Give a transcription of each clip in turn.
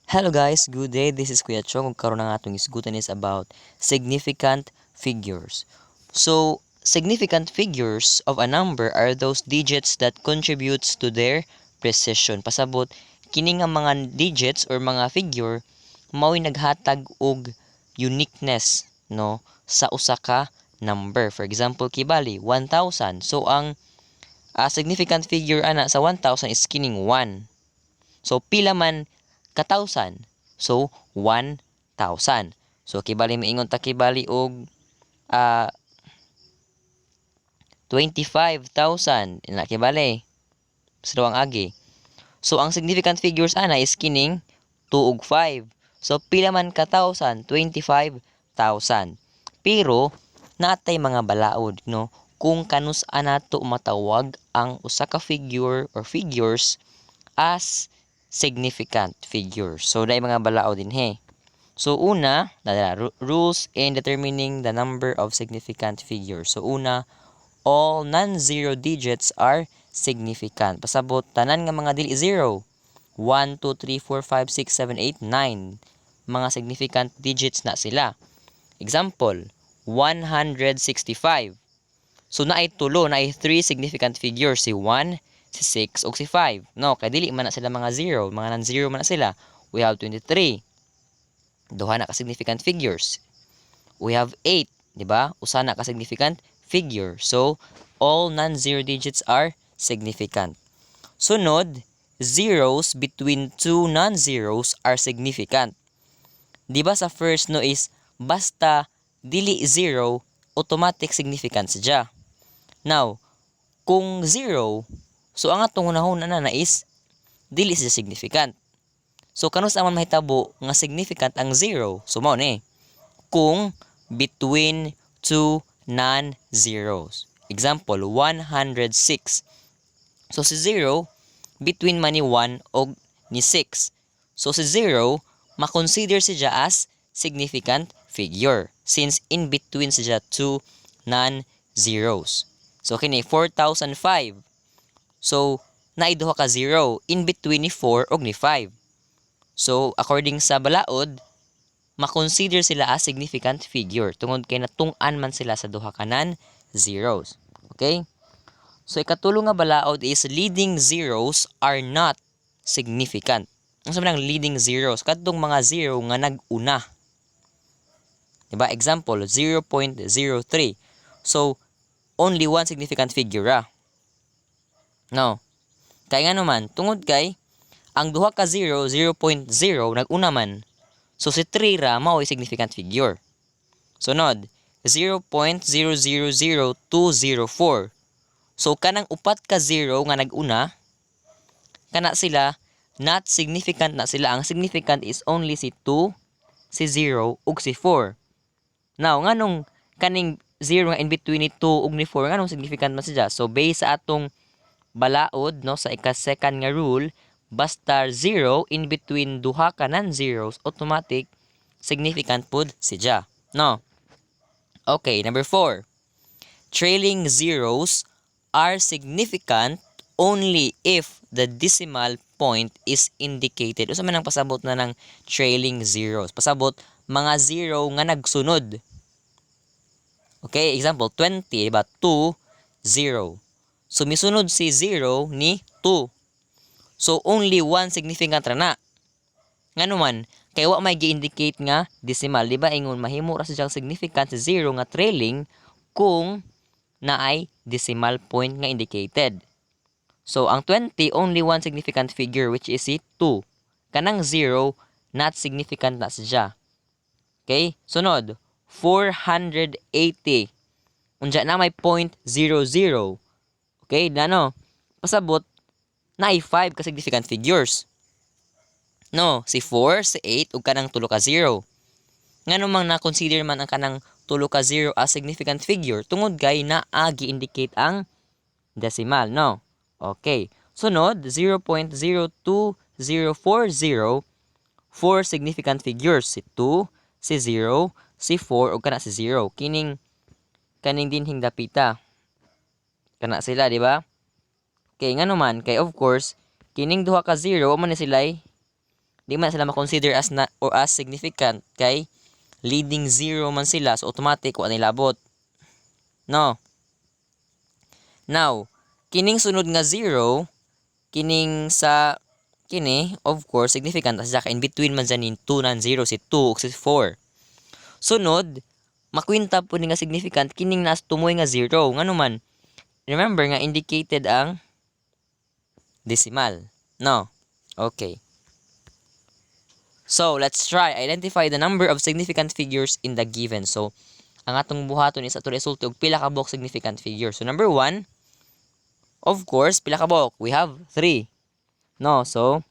Hello guys, good day. This is Kuya Chong. Ug karon ang atong isgutan is about significant figures. So, significant figures of a number are those digits that contributes to their precision. Pasabot, kini nga mga digits or mga figure mao'y naghatag og uniqueness, no, sa usa ka number. For example, kibali 1,000. So ang significant figure ana sa 1,000 is kining 1. So pila man ka thousand? So 1,000. So kibali moingon ta kibali og 25,000 ina kibali sa duhang agi. So ang significant figures ana is kining 2 ug 5. So pila man ka thousand? 25,000. Pero natay mga balaod, no, kung kanus-a nato matawag ang usa ka figure or figures as significant figures. So naay mga balaod dinhi. So una, dala, rules in determining the number of significant figures. So una, all non-zero digits are significant. Pasabot, tanan nga mga dili zero. 1, 2, 3, 4, 5, 6, 7, 8, 9. Mga significant digits na sila. Example, 165. So naay tulo, naay 3 significant figures, si 1, si 6 ug si 5. No, kay dili man na sila mga zero, mga non-zero man na sila. We have 23. Duha na ka significant figures. We have 8, di ba? Usa na ka significant figure. So, all non-zero digits are significant. Sunod, zeros between two non-zeros are significant. Di ba sa first, no, is basta dili zero, automatic significant siya. Now, kung zero, so ang atong hunahuna na is dili siya significant. So kanus-a man mahitabo nga significant ang zero? So mao ni kung between two non-zeros. Example, 106. So si 0 between man ni 1 og ni 6. So si 0 ma-consider siya as significant figure since in between siya two non-zeros. So kini 4005. So naay duha ka 0 in between ni 4 og ni 5. So according sa balaod, ma-consider sila as significant figure tungod kay natung-an man sila sa duha ka non-zeros. Okay? So ikatulo nga balaod is leading zeros are not significant. Ang sa ang leading zeros, kadtong mga zero nga nag-una. Diba? Example, 0.03. So, only one significant figure ra. No. Kay nga naman, tungod kay ang duha ka 0, 0.0 nag-una man. So si 3 ra mao significant figure. Sunod, 0.000204. So kanang upat ka 0 nga nag-una, kana sila not significant na sila. Ang significant is only si 2, si 0 ug si 4. Now, nganong kaning 0 nga in between ni 2 ug ni 4, nganong significant man siya? So based sa atong balaod, no, sa ika-second nga rule, basta 0 in between duha ka non-zeros, automatic significant pud siya, no? Okay, number 4. Trailing zeros are significant only if the decimal point is indicated. Unsa man ang pasabot na ng trailing zeros? Pasabot, mga zero nga nagsunod. Okay, example 20, diba? 2 0. So misunod si 0 ni 2. So only one significant ra na. Ngano man, kay wa may gi-indicate nga decimal, di ba ingon mahimo ra siyang significant si zero nga trailing kung naay decimal point nga indicated. So ang 20, only one significant figure, which is si 2. Kanang 0, not significant na siya. Okay? Sunod, 480. Unja na may 0.00. Okay, nano? Pasabot, naay 5 ka significant figures. No, si 4, si 8 ug kanang tulo ka 0. Ngano mang na-consider man ang kanang tulo ka 0 as significant figure? Tungod kay naa gi-indicate ang decimal, no? Okay. Sunod, 0.02040, four significant figures, si 2, si 0, si 4 ug kana si 0. Kining kaning dinhing dapita. Kana sila, di ba? Okay, ngano man kay of course kining duha ka 0 man ni sila Di man sila ma-consider as na or as significant kay leading zero man sila, so automatic wa nilabot. No. Now, kining sunod nga zero, kining sa kini, of course, significant siya kay in between man siya ning 2 non-zero, si 2 ug si 4. Sunod, makwinta po ni nga significant kining nas tumoy nga zero. Ngano man? Remember nga indicated ang decimal. No. Okay. So, let's try. Identify the number of significant figures in the given. So, ang atong buhaton is ato resulta og pila ka buok significant figure. So, number 1, of course, pila ka buok? We have 3. No, so,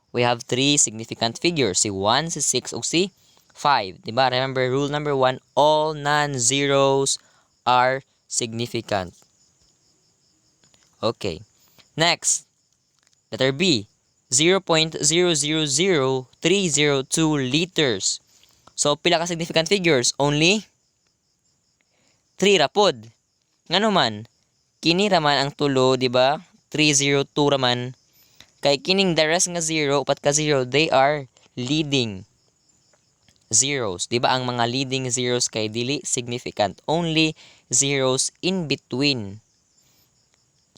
we have 3 significant figures. Si 1, si 6, ug si 5. Diba? Remember, rule number 1, all non-zeros are significant. Okay. Next, letter B, 0.000302 liters. So, pila ka significant figures? Only 3 ra pod. Ngano man? Kini ra man ang tulo, di ba? 302 ra man. Kay kining the rest nga 0, upat ka 0, they are leading zeros. Di ba ang mga leading zeros kay dili significant? Only zeros in between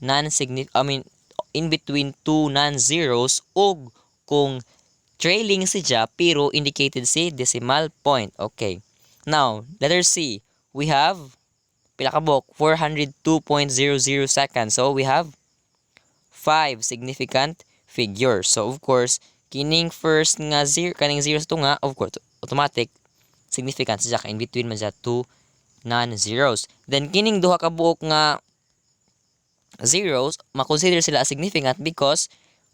non-significant, I mean, in between two non-zeros ug kung trailing siya pero indicated si decimal point. Okay. Now, letter C. We have pila ka buok? 402.00 seconds. So, we have 5 significant figures. So, of course, kining first nga zero, kaning zero sa tunga, of course, automatic significant siya kay in between man siya two non-zeros. Then kining duha ka buok nga zeros, ma-consider sila as significant because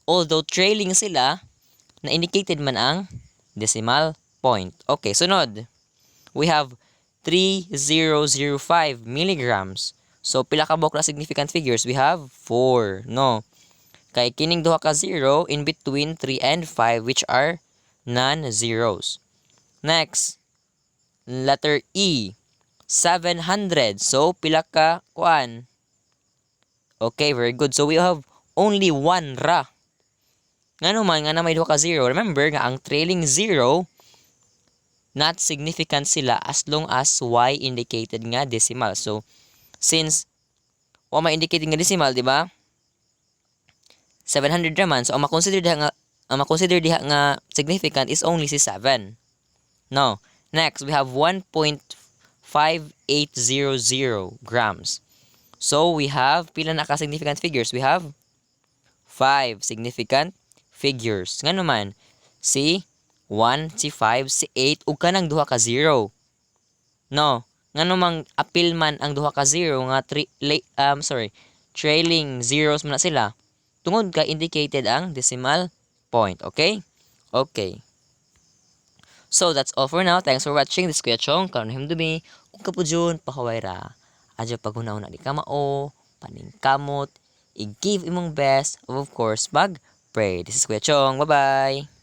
although trailing sila, na indicated man ang decimal point. Okay, sunod. We have 3005 milligrams. So, pila ka buok na significant figures? We have 4, no? Kay kining duha ka zero in between 3 and 5, which are non-zeros. Next, letter E, 700. So, pila ka kuan? Okay, very good. So, we have only one ra. Ngano man nga na may duha ka zero? Remember nga ang trailing zero, not significant sila as long as way indicated nga decimal. So, since wa may indicated nga decimal, di ba? 700 raman. So, ang ma-consider diha nga significant is only si 7. No. Next, we have 1.5800 grams. So, we have pila na ka significant figures? We have 5 significant figures. Ngano man? Si 1, si 5, si 8 ug kanang duha ka 0. No. Ngano mang apil man ang duha ka 0 nga three, sorry, trailing zeros man na sila? Tungod kay indicated ang decimal point. Okay? Okay. So, that's all for now. Thanks for watching. This is Kuya Chong. Karon himdumi. Kung kapudyon, pahuway ra. Adyo paghuna-huna di ka mao, paningkamot, i-give imong best, of course, mag-pray. This is Kuya Chong. Bye-bye!